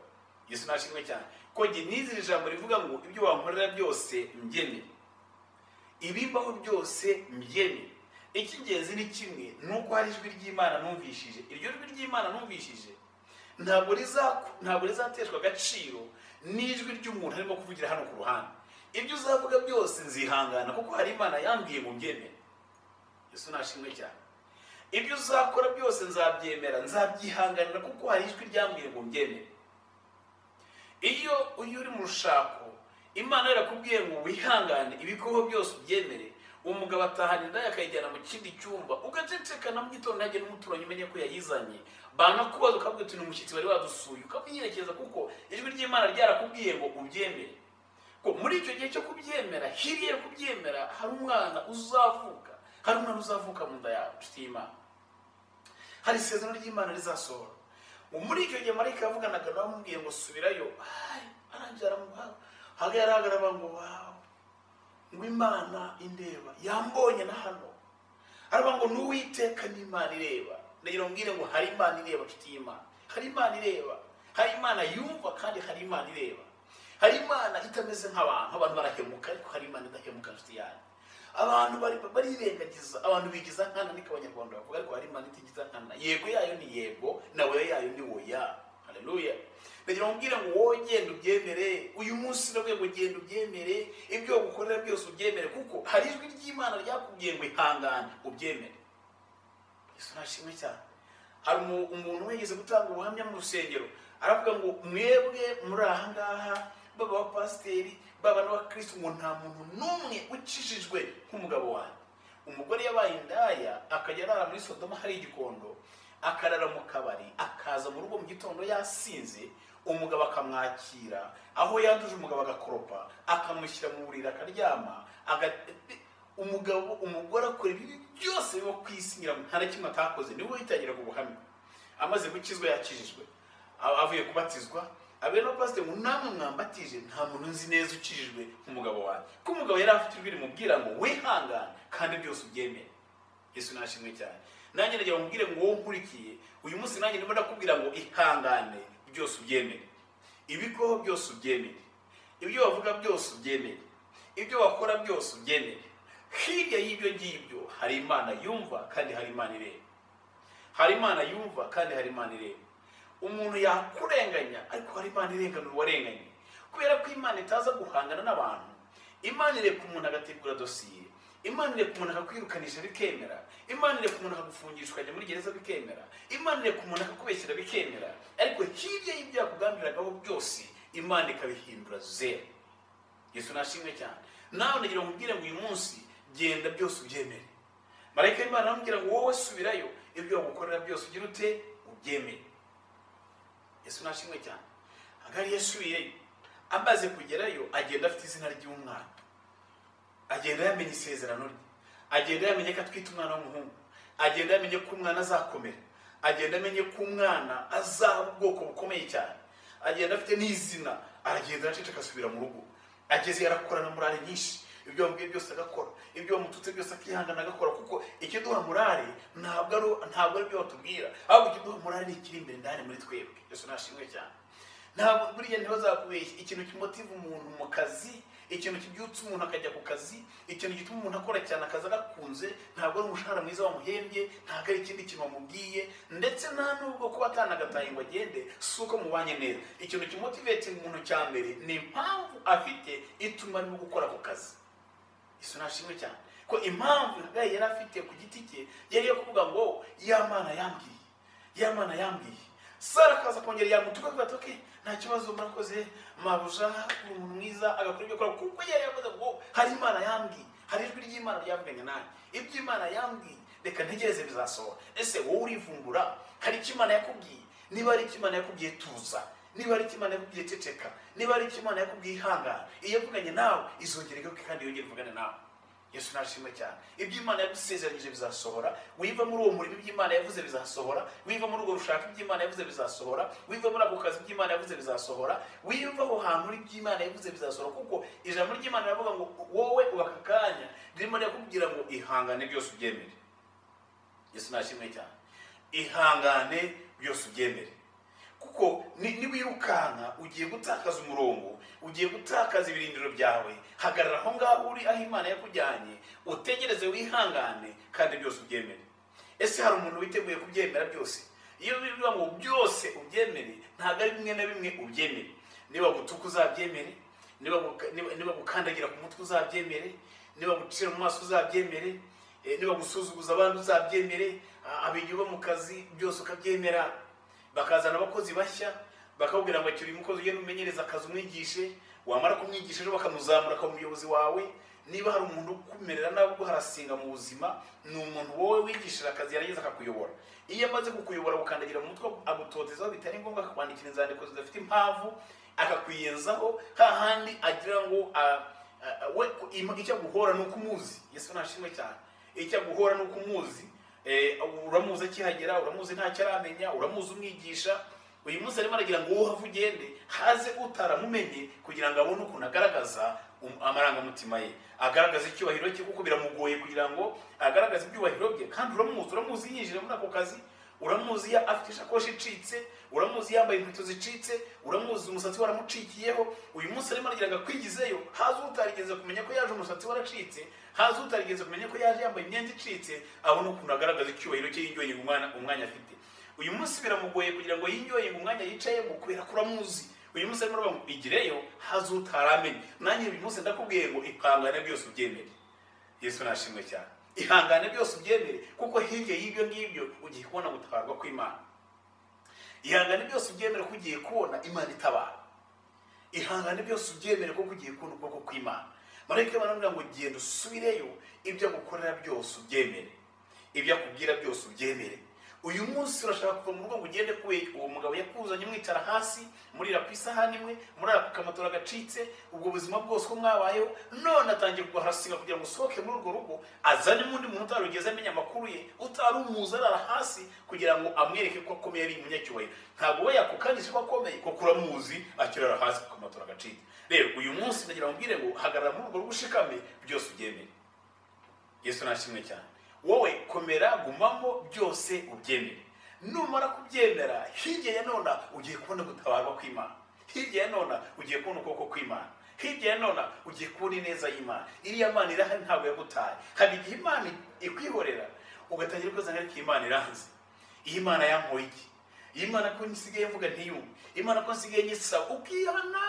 Yesu nashimwe cyane. Ko njye nizere ijambo rivuga ngo ibyo wankorera byose mbyemere, ibimbaho byose mbyemere. Icy'ingenzi ni kimwe, ni uko hari ijwi ry'Imana numvishije. Iryo jwi ry'Imana numvishije ntabwo rizateshwa agaciro n'ijwi ry'umuntu arimo kuvugira hano ku ruhande. Ibyo uzavuga byose nzihangana, kuko hari Imana yambwiye ngo mbyemere. Yesu nashimwe cyane. Ibyo uzakora byose nzabyemera, nzabyihanganira, kuko hari ijwi ryambwiye ngo mbyemere. Iyo uri mu rushako, Imana irakubwiye ngo wihangane, ibikoho byose ubyemere. Umugabo atahana indaya akayijyana mu kindi cyumba, ugaceceka na mu gitondo ntagire n'umuturanyi umenye ko yayizanye. Banakubaza ukabwira uti ni umushyitsi wari wadusuye, ukamwiyerekeza, kuko ijwi ry'Imana ryarakubwiye ngo ubyemere. Ko muri icyo gihe cyo kubyemera, hirya yo kubyemera hari umwana uzavuka, hari umwana uzavuka mu nda yawe, nshuti y'Imana. Hari isezerano ry'Imana rizasohora. Muri icyo gihe marayika yavuganaga nawe amubwiye ngo subirayo. Arangije aramuha, agaragara ngo wawe ngo Imana indeba yambonye na hano. Aravuga ngo n'Uwiteka ni Imana ireba. Ndagira ngo mbwire ngo hari Imana ireba, nshuti y'Imana. Hari Imana ireba, hari Imana yumva, kandi hari Imana ireba. Hari Imana itameze nk'abantu. Abantu barahemuka, ariko hari Imana idahemuka, nshuti yanjye. Abantu barirengagiza, abantu bigiza nkana, niko Abanyarwanda bavuga, ariko hari Imana itigiza nkana. Yego yayo ni yego, na oya yayo ni oya. Haleluya. Ndagira ngo mbwire ngo wowe genda ubyemere. Uyu munsi ndabwiye ngo genda ubyemere, ibyo wagukorera byose ubyemere, kuko hari ijwi ry'Imana ryakubwiye ngo ihangane ubyemere. Yesu nashimwe cyane. Hari umuntu wigeze gutanga ubuhamya mu rusengero, aravuga ngo mwebwe muri aha ngaha, baba abapasiteri, baba n'abakristo, ngo nta muntu n'umwe ukijijwe nk'umugabo wanjye. Umugore yabaye indaya, akajya arara muri Sodoma hari igikondo, akarara mu kabari, akaza mu rugo mu gitondo yasinze, umugabo akamwakira, aho yanduje umugabo agakoropa, akamushyira mu buriri akaryama. Umugabo umugore akora ibibi byose biba ku isi, nta na kimwe atakoze. Niwe witangiraga ubuhamya. Amaze gukizwa yakijijwe, avuye kubatizwa, abe no pasiteri ngo namwe mwambatije, nta muntu nzi neza ukijijwe nk'umugabo wanjye. Ko umugabo yari afite ijwi rimubwira ngo wihangane kandi byose ubyemere. Yesu nashimwe cyane. Nanjye nagira ngo mbwire ngo wowe nkurikiye uyu munsi, nanjye ndimo ndakubwira ngo ihangane byose ubyemere, ibikoho byose ubyemere, ibyo bavuga byose ubyemere, ibyo bakora byose ubyemere. Hirya y'ibyo ngibyo hari Imana yumva kandi hari Imana ireba. Hari Imana yumva kandi hari Imana ireba. Umuntu yakurenganya, ariko hari Imana irenganura uwarenganye. Kubera ko Imana itaza guhangana n'abantu, Imana ireka umuntu agategura dosiye, Imana ireka umuntu akakwirukanisha bikemera, Imana ireka umuntu akagufungisha ukajya muri gereza bikemera, Imana ireka umuntu akakubeshyera bikemera, ariko hirya y'ibyo yakugambiragaho byose Imana ikabihindura zero. Yesu nashimwe cyane. Nawe nagira ngo mbwire ngo uyu munsi genda byose ubyemere. Marayika w'Imana aramubwira ngo wowe subirayo, ibyo wagukorera byose ugira ute? Ubyemere. Yesu nashimwe cyane. Hagari yasubiyeyo, amaze kugerayo agenda afite izina ry'umwana, agenda yamenye isezerano rye, agenda yamenye ko atwite umwana w'umuhungu, agenda yamenye ko umwana azakomera, agenda amenye ko umwana azaba ubwoko bukomeye cyane, agenda afite n'izina. Aragenda araceceka asubira mu rugo. Ageze yarakorana murare nyinshi, ibyo bamubwiye byose agakora, ibyo bamututse byose akihangana agakora, kuko ikiduha murare ntabwo ari byo batubwira, ahubwo ikiduha murare ni ikiri imbere ndani muri twebwe. Yesu nashimwe cyane. Ntabwo buriya ntibazakubeshya, ikintu kimotiva umuntu mu kazi, ikintu kibyutsa umuntu akajya ku kazi, ikintu gituma umuntu akora cyane akazi agakunze, ntabwo ari umushahara mwiza wamuhembye, ntabwo ari ikindi kintu wamubwiye, ndetse nta nubwo kuba atanagataye ngo agende, si uko mubanye neza. Ikintu kimotivate umuntu cya mbere ni impamvu afite ituma arimo gukora ako kazi. Yesu nashimwe cyane. Ko impamvu Hagari yari afite ku giti cye yari yo kuvuga ngo ya Mana yambwiye, ya Mana yambwiye. Sara akaza kongera yamutuka akavuga ati okay, nta kibazo murakoze mabuja, uri umuntu mwiza, agakora ibyo akora, kuko yari yavuze ngo hari Imana yambwiye, Hari ijwi ry'Imana ryavuganye nanjye, ibyo Imana yambwiye reka ntegereze bizasohora. Ese wowe urivumbura? Hari icyo Imana yakubwiye? Niba ari icyo Imana yakubwiye tuza, niba ari icyo Imana yakubwiye ceceka, niba ari icyo Imana yakubwiye ihangana. Iyo yavuganye nawe izongera igaruke kandi yongere ivugane nawe. Yesu nashimwe cyane. Ibyo Imana yagusezeranyije bizasohora. Wiva muri uwo murimo ibyo Imana yavuze bizasohora. Wiva muri urwo rushaka ibyo Imana yavuze bizasohora. Wiva muri ako kazi ibyo Imana yavuze bizasohora. Wiva aho hantu uri ibyo Imana yavuze bizasohora, kuko ijambo ry'Imana riravuga ngo wowe ubaka kanya ririmo rirakubwira ngo ihangane byose ubyemere. Yesu nashimwe cyane. Ihangane byose ubyemere, kuko niwirukanka ugiye gutakaza umurongo, ugiye gutakaza ibirindiro byawe. Hagarara aho ngaho uri, aho Imana yakujyanye, utegereze wihangane kandi byose ubyemere. Ese hari umuntu witeguye kubyemera byose? Iyo bivuga ngo byose ubyemere, ntabwo ari bimwe na bimwe ubyemere. Niba gutuka uzabyemere, niba gukandagira ku mutwe uzabyemere, niba gucira mu maso uzabyemere, niba gusuzuguza abandi uzabyemere, abigiye mu kazi byose ukabyemera. Bakazana abakozi bashya bakabwira ngo akiri umukozi ugende umenyereza akazi umwigishe, wamara kumwigisha ejo bakamuzamura akaba umuyobozi wawe. Niba hari umuntu ukumerera nabi uguharasinga mu buzima, ni umuntu wowe wigishije akazi yarageze akakuyobora. Iyo amaze kukuyobora gukandagira mu mutwe agutotezaho bitari ngombwa, akakwandikira inzandiko zidafite impamvu, akakwiyenzaho hahandi agira ngo we icyo aguhora ni uko umuzi. Yesu nashimwe cyane. Icyo aguhora ni uko umuzi. Uramuzi akihagera, uramuzi ntacyo aramenya, uramuzi umwigisha. Uyu munsi arimo aragira ngo wowe have ugende, haze utaramumenye kugira ngo abone ukuntu agaragaza amarangamutima ye, agaragaza icyubahiro cye, kuko biramugoye kugira ngo agaragaze ibyubahiro bye. Kandi uramuzi yinjira muri ako kazi, uramuzi afite ishakoshi icitse, uramuzi yambaye inkweto zicitse, uramuzi umusatsi waramucikiyeho. Uyu munsi arimo aragira ngo akwigizeyo, haze utarigeze kumenya ko yaje umusatsi waracitse, haze utarigeze kumenya ko yaje yambaye imyenda icitse, abone ukuntu agaragaza icyubahiro cye, yinjoye umwanya afite. Uyu munsi biramugoye kugira ngo yinjoye umwanya yicayemo kubera ko uramuzi. Uyu munsi arimo aravuga ngo igireyo, haze utaramenye. Nanjye uyu munsi ndakubwiye ngo ihangane byose ubyemere. Yesu nashimwe cyane. Ihangane byose ubyemere, kuko hirya y'ibyo ngibyo ugiye kubona gutabarwa kw'Imana. Ihangane byose ubyemere kuko ugiye kubona Imana itabara. Ihangane byose ubyemere kuko ugiye kubona ukuboko kw'Imana. Marayika baramubwira ngo genda usubireyo, ibyo agukorera byose ubyemere, ibyo akubwira byose ubyemere. Uyu munsi urashaka kuva mu rugo ngo ugende kwe, uwo mugabo yakuzanye mwicara hasi, murira ku isahani imwe, murara ku kamatora gacitse, ubwo buzima bwose ko mwabayeho, none atangiye kuguharasinga kugira ngo usohoke muri urwo rugo, azane undi muntu utarugeze amenya amakuru ye, utarumuza arara hasi kugira ngo amwereke ko akomeye ari umunyacyubahiro. Ntabwo we yakukanyije ko akomeye, kuko uramuzi akirara hasi ku kamatora gacitse. Rero uyu munsi ndagira ngo mbwire ngo hagarara muri urwo rugo ushikame, byose ubyemere. Yesu nashimwe cyane. Wowe komera, gumamo, byose ubyemere. Numara kubyemera, hirya ya nona ugiye kubona gutabarwa kw'Imana, hirya ya nona ugiye kubona ukuboko kw'Imana, hirya ya nona ugiye kubona ineza y'Imana. Iriya Mana irahari, ntabwo yagutaye. Hari igihe Imana ikwihorera ugatangira kwibaza ngo ariko Imana iranze, iyi Mana yampoye iki, iyi Mana ko nsigaye mvuga ntiyumve, Imana ko nsigaye nyisaba. Ukihana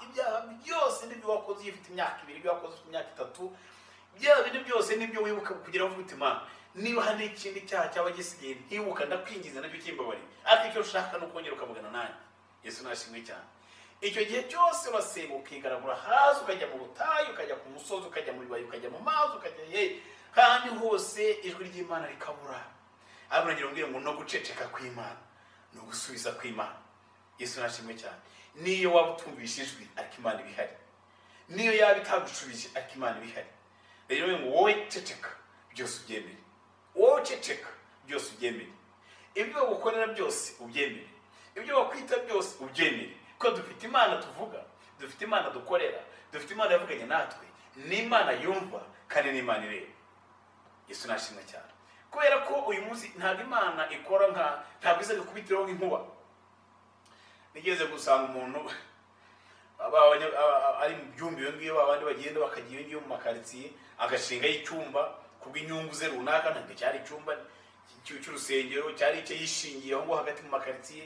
ibyaha byose n'ibyo wakoze ufite imyaka 2, ibyo wakoze ufite imyaka 3, bya bintu byose nibyo wibuka kugira ngo uvuge Imana, niba hari ikindi cyaha cyaba gisigaye ntibuka, ndakwingiza nacyo kimbabarire, ariko icyo ushaka ni ukongera ukavugana nanjye. Yesu nashimwe cyane. Icyo gihe cyose urasenga ukigaragura hasi, ukajya mu butayu, ukajya ku musozi, ukajya mu bibaya, ukajya mu mazi, ukajya he kandi hose ijwi ry'Imana rikabura. Ariko nagira ngo ngo no guceceka kw'Imana ni ugusubiza kw'Imana. Yesu nashimwe cyane. Niyo waba utumvishe ijwi, ariko Imana ibihari. Niyo yaba itagushubije, ariko Imana ibihari. Rero ngo wowe ceceka byose ubyemere, wowe ceceka byose ubyemere, ibyo bagukorera byose ubyemere, ibyo bakwita byose ubyemere, ko dufite Imana tuvuga, dufite Imana dukorera, dufite Imana yavuganye natwe, ni Imana yumva kandi ni Imana ireba. Yesu nashimwe cyane. Kubera ko uyu munsi ntabwo Imana ikora nka, ntabwo iza gukubitiraho nk'inkuba. Nigeze gusanga umuntu ari mu byumba iyo ngiyo, abandi bagenda bakajya iyo ngiyo mu makaritsiye, agashinga y'icyumba kubw'inyungu ze runaka. Ntabwo cyari icyumba cy'urusengero, cyari icyo yishingiye aho ngo hagati mu makaritsiye.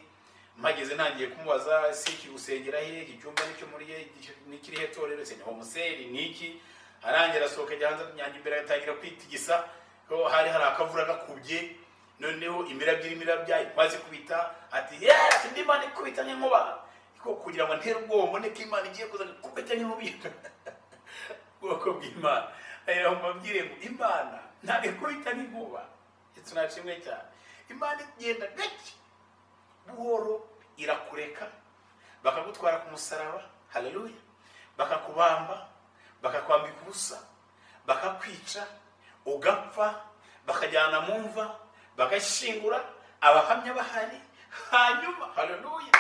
Mpageze ntangiye kumubaza, si iki gusengera he, iki cyumba nicyo muri he, n'ikiri he torero, se ni homuseri niki? Arangira asohoka ajya hanze nyange imbere, agatangira kwitigisa ko hari akavura gakubye, noneho imirabyo irimo irabya, imaze kubita, ati yes, ndi Imana ikubita nk'inkuba, kugira ngo ntere ubwoba mbone ko Imana igiye kuza gukubita nk'inkuba. Ubwoko bw'Imana. Rero mbabwire ngo Imana ntabwo ikubita n'inkuba. Yesu nashimwe cyane. Imana igenda gake buhoro, irakureka bakagutwara ku musaraba, haleluya, bakakubamba, bakakwambika ubusa, bakakwica, ugapfa, bakajyana mu mva, bagashyingura, abahamya bahari. Hanyuma haleluya,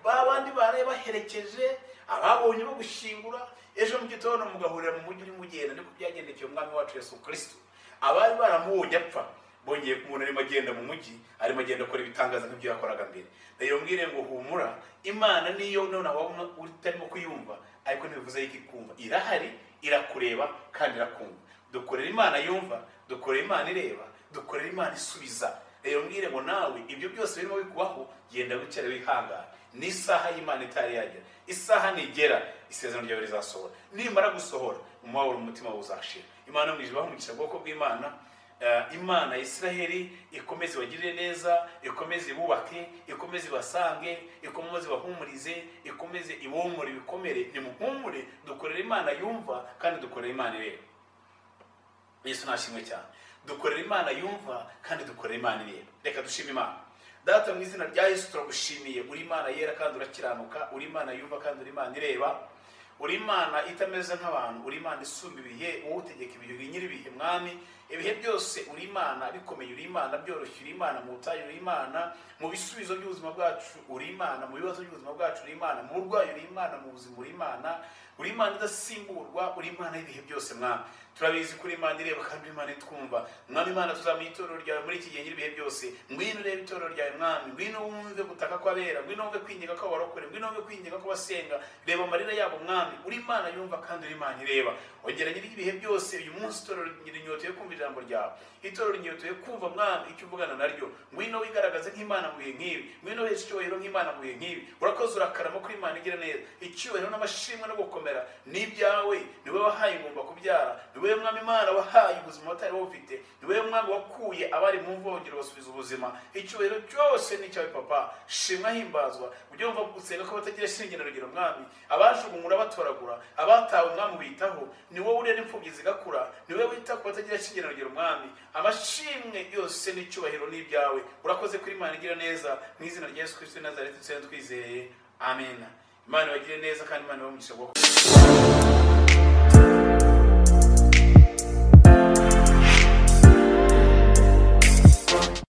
ba bandi baraye baherekeje ababonye bagushyingura, ejo mu gitondo mugahurira mu mujyi urimo ugenda. Niko byagendekeye umwami wacu Yesu Kristo. Abari baramubonye apfa bongeye kumubona arimo agenda mu mujyi, arimo agenda akora ibitangaza nk'ibyo yakoraga mbere. Rero mbwire ngo humura, Imana niyo none wabona utarimo kuyumva, ariko ntibivuze yuko ikumva. Irahari, irakureba kandi irakumva. Dukorera Imana yumva, dukorera Imana ireba, dukorera Imana isubiza. Rero mbwire ngo nawe ibyo byose birimo bikubaho, genda wicare wihangane. N'isaha y'Imana itari yagera, isaha nigera isezerano ryawe rizasohora. Nimara gusohora, umubabaro mu mutima wawe uzashira. Imana mu ijuru ibahe ubwoko bw'Imana. Imana ya Isiraheli ikomeze ibagirire neza, ikomeze ibubake, ikomeze ibasange, ikomeze ibahumurize, ikomeze ibomore ibikomere. Nimuhumure, dukorere Imana yumva kandi dukorere Imana ireba. Yesu nashimwe cyane. Dukorere Imana yumva kandi dukorere Imana ireba. Reka dushime Imana. Data, mu izina rya Yesu turagushimiye. Uri Imana yera kandi urakiranuka, uri Imana yumva kandi uri Imana ireba, uri Imana itameze nk'abantu, uri Imana isumba ibihe, wowe utegeka ibihe, nyir'ibihe mwami. Ibihe byose uri Imana, bikomeye uri Imana, byoroshye uri Imana, mu butayu uri Imana, mu bisubizo by'ubuzima bwacu uri Imana, mu bibazo by'ubuzima bwacu uri Imana, mu burwayi uri Imana, mu buzima uri Imana, uri Imana idasimburwa, uri Imana y'ibihe byose mwami. Turabizi kuri Imana ireba kandi Imana itwumva. Mwami Imana, tuzamenya itorero ryawe muri iki gihe nyir'ibihe byose. Ngwino urebe itorero ryawe mwami, ngwino wumve gutaka kw'abera, ngwino wumve kwinginga kw'abarokore, ngwino wumve kwinginga kw'abasenga. Reba amarira yabo mwami. Uri Imana yumva kandi uri Imana ireba. Ongera nyir'ibihe byose uyu munsi itorero inyota yo kumva ijambo ryawe, itorero inyota yo kumva mwami icyo uvugana naryo. Ngwino wigaragaze nk'Imana mu bihe nk'ibi, ngwino uheshe icyubahiro nk'Imana mu bihe nk'ibi. Urakoze, urakarama kuri Imana igira neza. Icyubahiro n'amashimwe no gukomera ni ibyawe. Ni wowe wahaye ingumba kubyara, ni wowe mwami Imana wahaye ubuzima batari bufite, ni wowe mwami wakuye abari mu mvongero basubiza ubuzima. Icyubahiro cyose ni icyawe papa. Shimwa, himbazwa. Ujye wumva gusenga ko batagira shinge na rugero mwami. Abajugunywe batoragura, abatawe mwami ubitaho. Ni wowe urera imfubyi zigakura, ni wowe wita ku batagira shinge na rugero mwami. Amashimwe yose n'icyubahiro ni ibyawe. Urakoze kuri Imana igira neza. Mu izina rya Yesu Kristo Nazareti twizeye, amen. Imana ibagire neza kandi Imana ibahe umugisha.